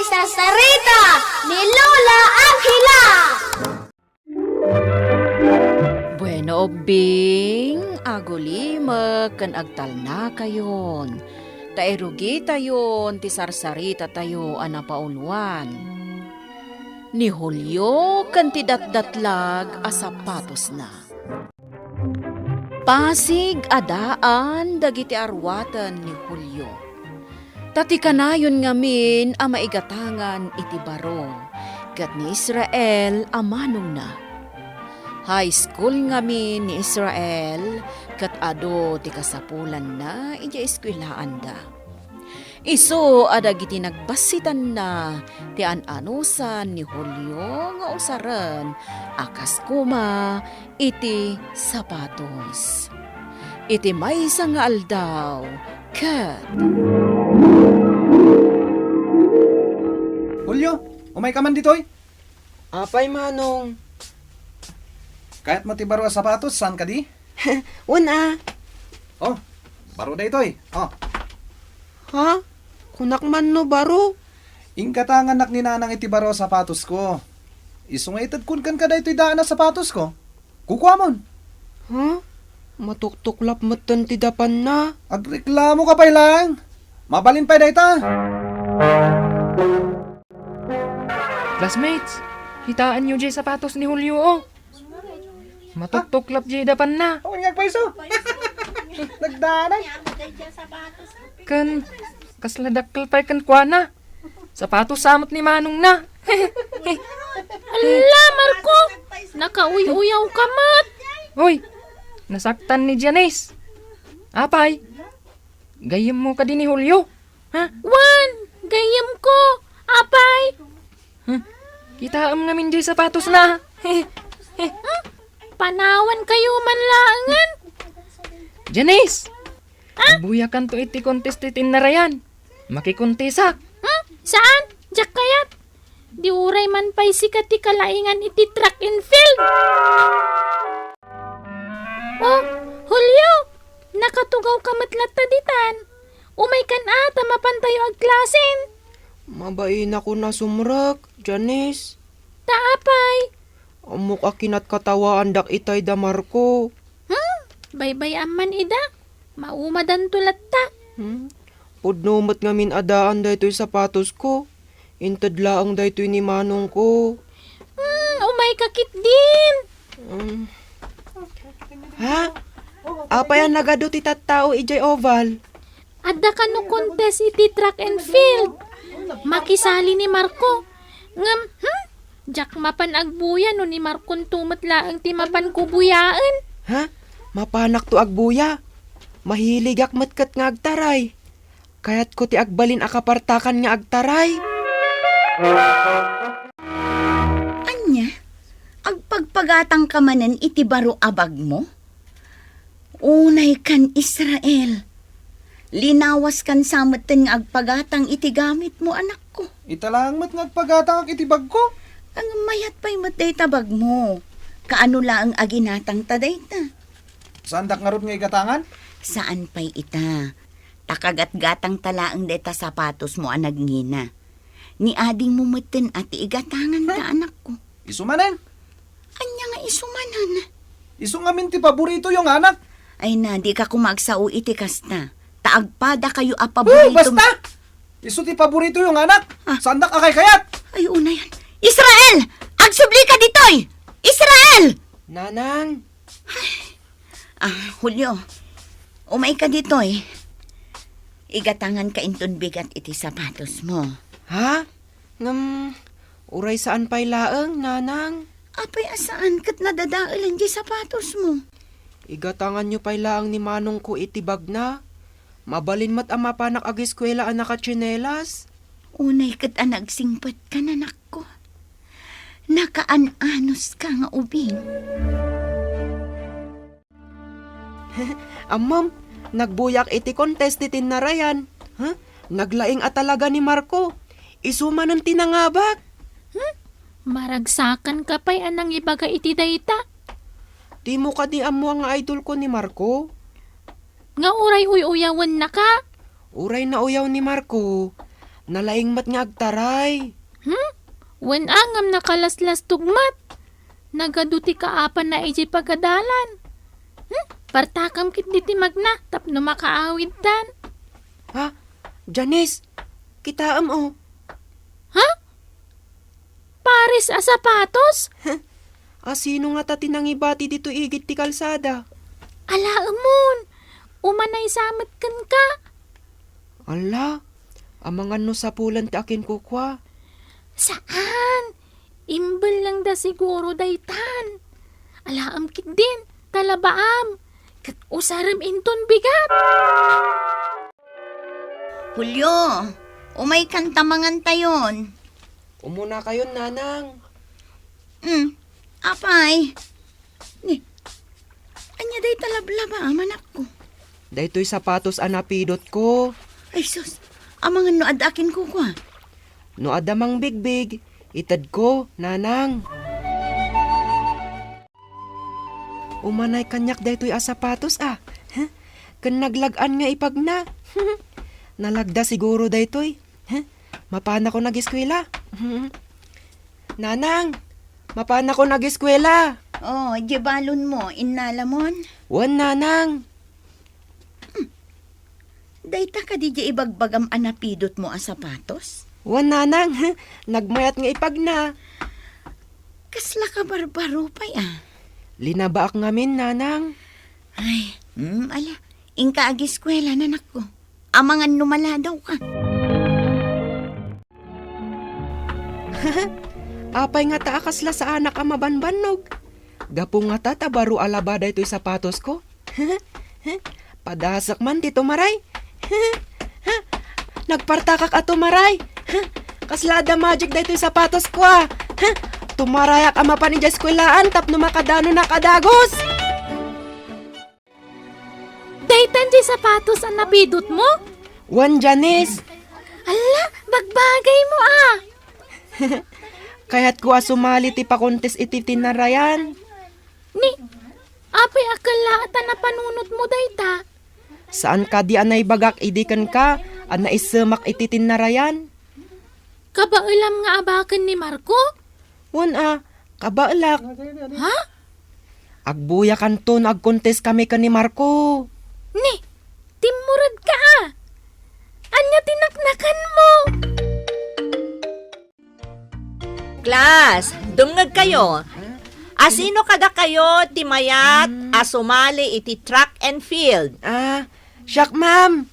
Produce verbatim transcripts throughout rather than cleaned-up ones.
Sarsarita ni Lola Angela. Bueno, ubbing, agulimek ken agtalnakayon, ta irugitayon ti sarsaritatayo a napauluan. Ni Julio ken ti datdatlag a sapatosna. Pasig a daan dagiti arwaten ni Julio. Ta ti kanayon ngamin a maigatangan iti baro, ket ni Israel a manongna. High school ngamin ni Israel, ket adu ti kasapulanna idiay eskuelaanda. Isu a dagiti nagbassitanna ti an-anusan ni Julio nga usaren a kas koma iti sapatos. Iti maysa nga aldaw, ket Julio, umayka man ditoy? Apay, Manong? Kayatmo ti baro a sapatos, saan kadi? Wen a. Oh, baro daytoy. Oh. Ha? Kunak man no baro? Inggatangannak ni Nanang iti baro a sapatosko. Isu nga itedkon kenka daytoy daan a sapatosko. Kukuamon. Ha? Matuktuklap metten ti dapanna. Agreklamoka pay laeng. Mabalin pay dayta. Classmates, kitaenyo diay sapatos ni Julio, oh. Matuktuklap diay dapanna. Oh, inyag pay isu. Nagdanay. Ken, kasla dakkel pay kenkuana. Sapatos sa met ni manongna. Alla, Marco! Nakauy-uyawka met! Hoy! Nasaktan ni Janice. Apay? Gayyemmo kadi ni Julio? Ha? Wen, gayyemko. Apay? Hmm? Kitaem ngamin diay sapatosna. Hmm? Panawankayo man laengen. Janice! Ha? Agbuyakanto iti contest ti tinnarayan. Makikontesak. Hmm? Saan? Diak kayat. Di uray man pay sika ti kalaingan iti track and field. Oh, Julio, nakatugawka met latta ditan. Umaykan a, ta mapantayo agklasen. Mabainakon a sumrek, Janice. Ta apay? Ammok a kinat katawaandak itay da Marco. Hmm? Baybay-am man ida. Maumadanto latta. Hmm? Pudno met ngamin a daan daytoy sapatosko. Inted laeng daytoy ni manongko. Hmm, umayka ketdin. Hmm. Ha? Apay a nagadu ti tattao idiay oval? Adda kano contest iti track and field. Makisali ni Marco. Ngem, hmm? Diak mapan agbuya no ni Marconto met laeng ti mapanko buyaen. Ha? Mapanakto agbuya? Mahiligak met ket nga agtaray. Kayatko ti agbalin a kapartakan nga agtaray. Ania? Agpagpagatangka manen iti baro a bagmo? Unaykan, Israel. Linawaskan sa metten nga agpagatang iti gamitmo, anakko. Ita laeng met nga agpagatangak iti bagko. Ngem mayat pay met dayta bagmo. Kaano laeng a ginatangta dayta? Saandak ngarud nga igatangan? Saan pay ita. Ta kagatgatangta laeng dayta sapatosmo a nagngina. Ni adingmo metten a ti igatanganta, anakko. Isu manen? Ania nga isu manen? Isu ngamin ti paboritoyo nga anak. Ay na, dika koma agsao iti kasta. Ta agpadakayo a paborito. Oh, basta! Isu ti paboritoyo nga anak. Ah. Saandak a kaykayat. Ay, unayan. Israel! Agsublika ditoy! Israel! Nanang! Ah, Julio, umayka ditoy. Igatanganka inton bigat iti sapatosmo. Ha? Ngem, uray saan pay laeng, Nanang? Apay a saan ket nadadaelen diay sapatosmo? Igatanganyo pay laeng ni manongko iti bagna. Mabalin met a mapanak ageskuela a nakatsinelas. Unay ket a nagsingpetka, anakko. Nakaan-anuska nga ubing. Ammom, nagbuyak iti contest ti tinnarayan. Ha? Naglaing a talaga ni Marco. Isu manen ti nangabak. Hmm? Maragsakanka pay a nangibaga iti dayta. Dimo kadi ammo nga idolko ni Marco? Nga uray uy-uyawennaka? Uray nauyaw ni Marco, Nalaing met nga agtaray. Hmm? Wen a ngem nakalaslastog met. Nagadu ti kaapanna idiay pagadalan. Hmm? Partakam ketdi ti magna tapno makaawidtan. Ha? Janice, kitaem, o. Ha? Pares a sapatos? Asino ngata ti nangibati ditoy igid ti kalsada? Alaemon, umanay sa met kenka. Ala, amangan no sapulan ti akinkukua. Saan? Imbellengda siguro daytan. Alaem ketdin, talabaam. Ket usarem inton bigat. Julio, umaykan ta mangantayon. Umunakayon, Nanang. Hmm, apay. Ni, ania dayta lablaba, manakko? Daytoy sapatos a napidotko. Ay sus, amangan no adda akinkukua. No adda mangbigbig, itedko, Nanang. Umanay kaniak daytoy a sapatos a. Huh? Ken naglag-an nga ipagna. Nalagda siguro daytoy. Huh? Mapanakon ageskuela. Nanang, mapanakon ageskuela. Oh, di balonmo, innalamon? Wen, Nanang. Dayta kadi diay ibagbagam a napidotmo a sapatos? Wen, Nanang, nagmayat nga ipagna. Kasla kabarbaro pay a. Linabaak ngamin, Nanang. Ay, mm, ala. Inka ageskuela, anakko. Amangan no maladawka. Apay ngata a kasla saanak a mabanbannog? Gapu ngata ta baro a laba daytoy sapatosko? Padasek man ti tumaray. Nagpartakak a tumaray. Kasla adda magic daytoy sapatosko a. Tumarayak a mapan idiay eskuelaan tapno makadanonak a dagus. Daytan diay sapatos a napidotmo? Wen, Janice. Alla, bagbagaymo a. Kayatko a sumali ti pakontes iti tinarayan. Ni, apay a kellaat a napanunotmo dayta? Saan kadi a naibagak idi kenka a naisemak iti tinarayan? Kabaelam nga abaken ni Marco? Wen a, kabaelak. Ha? Agbuyakanto no agkontes kami ken ni Marco. Ni, timmuredka a. Ania ti naknakanmo? Class, dumngegkayo. Asino kadakayo ti mayat a sumali iti track and field? Ah, siak, ma'am.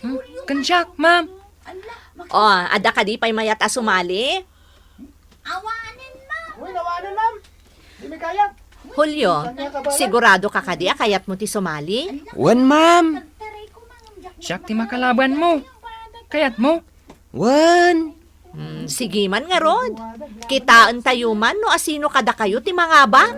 Hmm? Ken siak, ma'am. O, adda kadi pay mayat a sumali? Awanen, ma'am. Uy, awanen, ma'am. Di mi kayat. Julio, sigurado ka kadi a kayatmo ti sumali? Wen, ma'am. Siak ti makalabanmo. Kayatmo? Wen. Hmm, sige man ngarud. Kitaentayo man no asino kadakayo ti mangabak.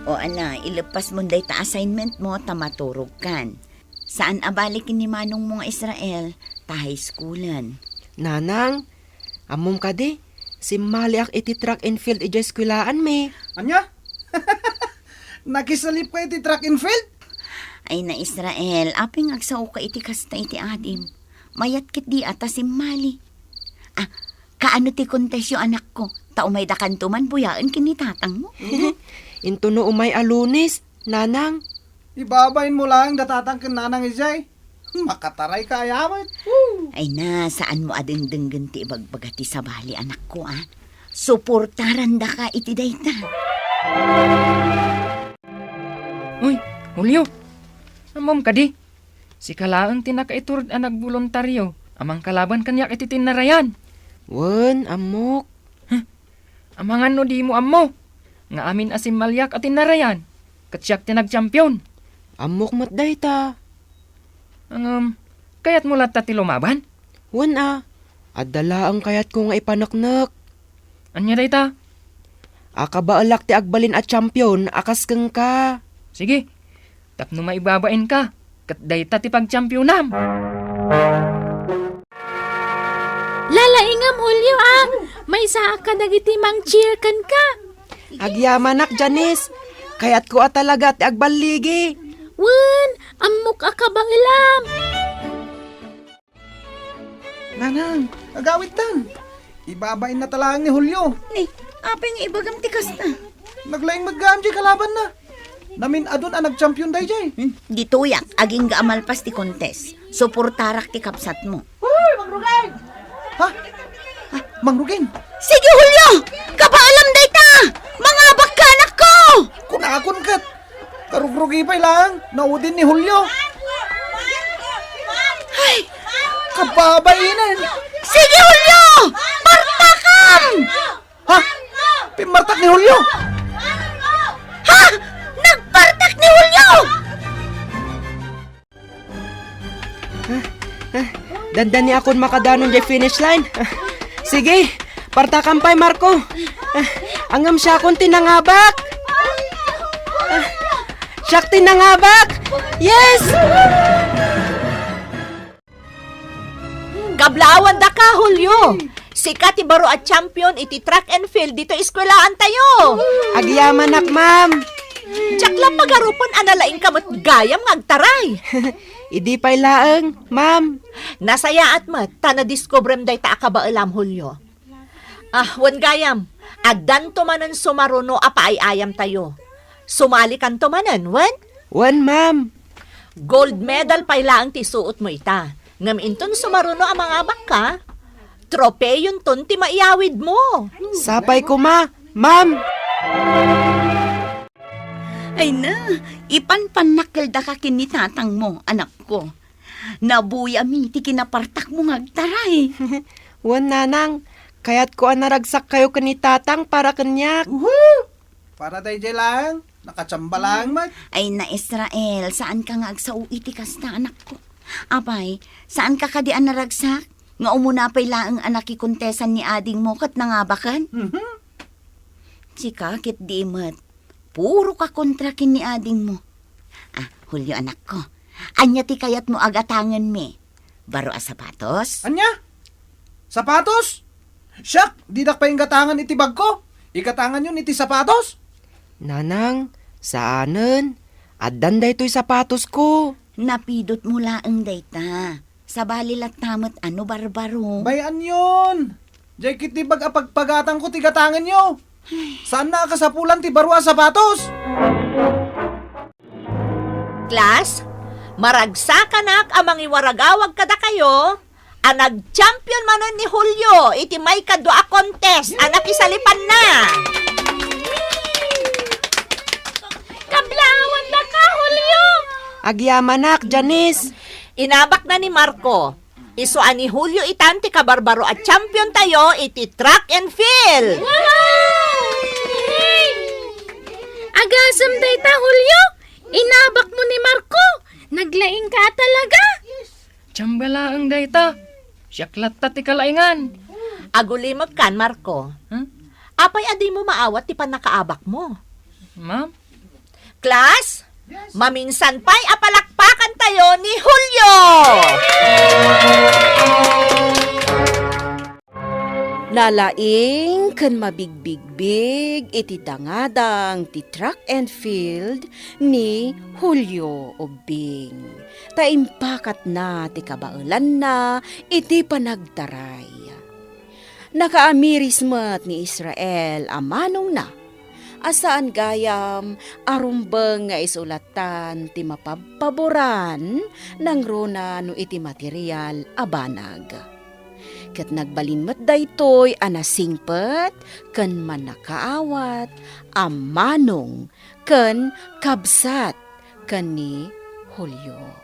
O ala, ileppasmon dayta assignmentmo ta maturogkan. Saan a bali ken ni manongmo nga Israel, ta high schoolen. Nanang, ammom kadi, simmaliak iti track and field idiay eskuelaanmi. Ania? Nakisalipka iti track and field? Ay na Israel, apay nga agsaoka iti kasta iti adim? Mayat ketdi a ta simmali. Ah, kaano ti kontesyo, anakko? Ta umaydakanto man buyaen ken ni tatangmo. Intono umay a Lunes, Nanang. Ibabainmo laeng da tatang ken nanang idiay. Makatarayka aya met. Ay na, saanmo a dengdenggen ti ibagbaga ti sabali, anakko, a. Suportarandaka iti dayta. Uy, Julio, ammom kadi? Sika laeng ti nakaiturod a nagboluntario a mangkalaban kaniak iti tinarayan. Wen, ammok. Huh? Amangan no dimo ammo nga amin a simmaliak a tinarayan, ket siak ti nagchampion. Ammok met dayta. Ngem, kayatmo latta ti lumaban? Wen a, adda laeng kayatko nga ipaneknek. Ania dayta? A kabaelak ti agbalin a champion a kas kenka. Sige, tapno maibabainka, ket dayta ti pagchampionam. Lalaingam, Julio, a. Maysaak kadagiti mang-cheer kenka. Agyamanak, Janice. Kayatko a talaga ti agballigi. Wen, ammok a kabaelam. Nanang, agawidtan. Ibabain na talaang ni Julio. Ni, apay nga ibagam ti kasta? Naglaing met gayam diay kalabanna. Namin-adun a nagchampion daydiay. Hmm, ditoyak, agingga a malpas ti contest. Suportarak ti kabsatmo. Hoy, Mang Rugay! Ha? Ah, Mang Rugay? Sige, Julio! Kabaelam dayta! Mangabakka, anakko! Kunakon ket, karugrugi pay laeng, naudin ni Julio. Ay! Kababainen! Sige, Julio! Partakam! Ha? Pimmartak ni Julio? Ha? Nagpartak ni Julio! Ah, ah, dandani akon makadanon diay finish line. Ah, sige, partakam pay, Marco. Ah, ngem siakon ti nangabak. Ah, siak ti nangabak. Yes! Kablaawan daka, Julio. Sika ti baro a champion iti track and field ditoy eskwelaantayo. Agyamanak, ma'am. Diak la pagarupen a nalaingka met gayam nga agtaray. Idi pay laeng, ma'am. Nasayaat met ta nadiskubrem dayta a kabaelam, Julio. Ah, wen gayam, addanto manen sumaruno a paay-ayamtayo. Sumalikanto manen, wen? Wen, ma'am. Gold medal pay laeng ti isuotmo ita. Ngem inton sumaruno a mangabakka, tropeyonton ti maiyawidmo. Sapay koma, ma'am. Ay na, ipanpannak kel daka ken ni tatangmo, anakko. Nabuyami ti kinapartakmo nga agtaray. Wen, nanang, kayatko a naragsakkayo ken ni tatang para kaniak. Uhu! Para daydiay laeng, nakachamba laeng met. Ay na, Israel, saanka nga agsao iti kasta, anakko. Apay, saanka kadi a naragsak? Nga umuna pay laeng a nakikontesan ni adingmo ket nangabaken? Mhm. Sika ket di met. Puro ka kontra ken ni adingmo. Ah, Julio, anakko, ania ti kayatmo a gatangenmi? Baro a sapatos? Ania? Sapatos? Siak, didak pay inggatangan iti bagko. Igatanganyon iti sapatos? Nanang, saanen. Addan daytoy sapatosko. Napidotmo laeng dayta. Sabali latta met a no barbaro. Bay-anyon! Diay ketdi bag-a pagpagatangko ti gatangenyo. Saanna a kasapulan ti baro a sapatos. Class, maragsakanak a mangiwaragawag kadakayo a nag-champion manen ni Julio iti maikadua a contest a nakisalipanna. Kablaawan daka, Julio! Agyamanak, Janice. Inabakna ni Marco. Isu a ni Julio itan ti kabarbaro a champion tayo iti track and field. Wow! Agasem dayta, Julio. Inabakmo ni Marco. Naglaingka a talaga. Chamba laeng dayta. Siak latta ti kalaingan. Agulimekkan, Marco. Hmm? Apay a dimo maawat ti pannakaabakmo? Ma'am? Class, maminsan pay a palakpakantayo ni Julio! Nalaing ken mabigbigbig iti dangadang ti track and field ni Julio Ubbing, ta impakatna ti kabaelanna iti panagtaray. Nakaamiris met ni Israel a manongna a saan gayam a rumbeng nga isu lattan ti mapabpaboran nangruna no iti material a banag. Ket nagbalin met daytoy a nasingpet ken mannakaawat a manong ken kabsat ken ni Julio.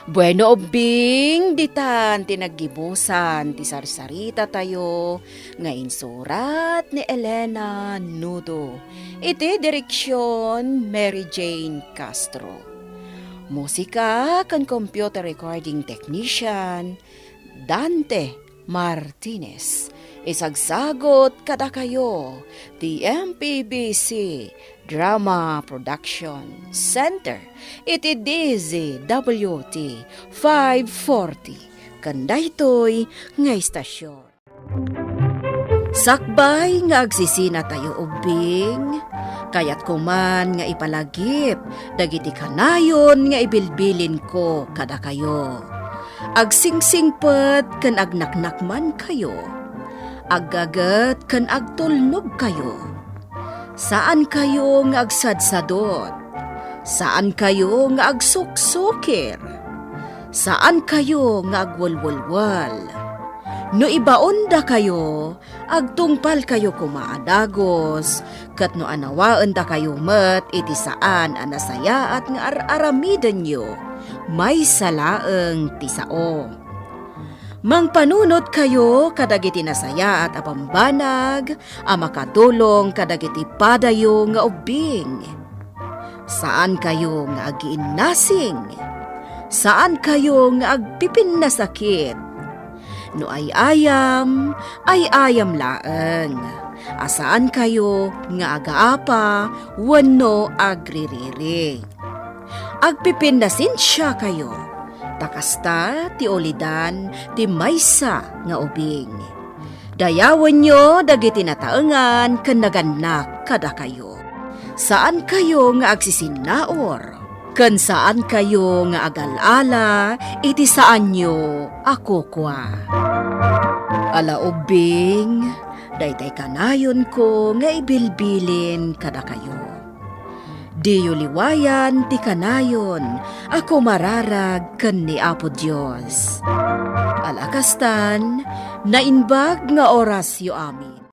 Bueno, Ubbing, ditan ti naggibusan ti sarsaritatayo nga insurat ni Elena Nudo, iti direksion Mary Jane Castro. Musika ken computer recording technician, Dante Martinez. Isagsagut kadakayo ti M P B C Drama Production Center iti D Z W T five forty ken daytoy nga istasyon. Sakbay nga agsisinatayo ubbing, kayatko man nga ipalagip dagiti kanayon nga ibilbilinko kadakayo. Agsingsingpet ken agnaknakmankayo. Aggaget ken agtulnogkayo. Saankayo nga agsadsadot. Saankayo nga agsuksukir. Saankayo nga agwelwelwel. No ibaondakayo, agtungpalkayo koma a dagus, ket no anawaendakayo met iti saan a nasayaat nga ar-aramidenyo, maysa laeng ti sao. Mangpanunotkayo kadagiti nasayaat a bambanag a makatulong kadagiti padayo nga ubbing. Saankayo nga agiinnasing. Saankayo nga agpipinnasakit. No ay-ayam, ay-ayam laeng. A saankayo nga agaapa wenno agririri. Agpipinnasensiakayo, ta kasta ti ulidan ti maysa nga ubing. Dayawenyo dagiti nataengan ken nagannak kadakayo. Saankayo nga agsisinnaur, ken saankayo nga agal-ala iti saanyo a kukua. Ala ubbing, daytay kanayonko nga ibilbilin kadakayo. Diyo liwayan ti kanayon a kumararag ken ni Apo Dios. Ala kastan, naimbag nga orasyo amin.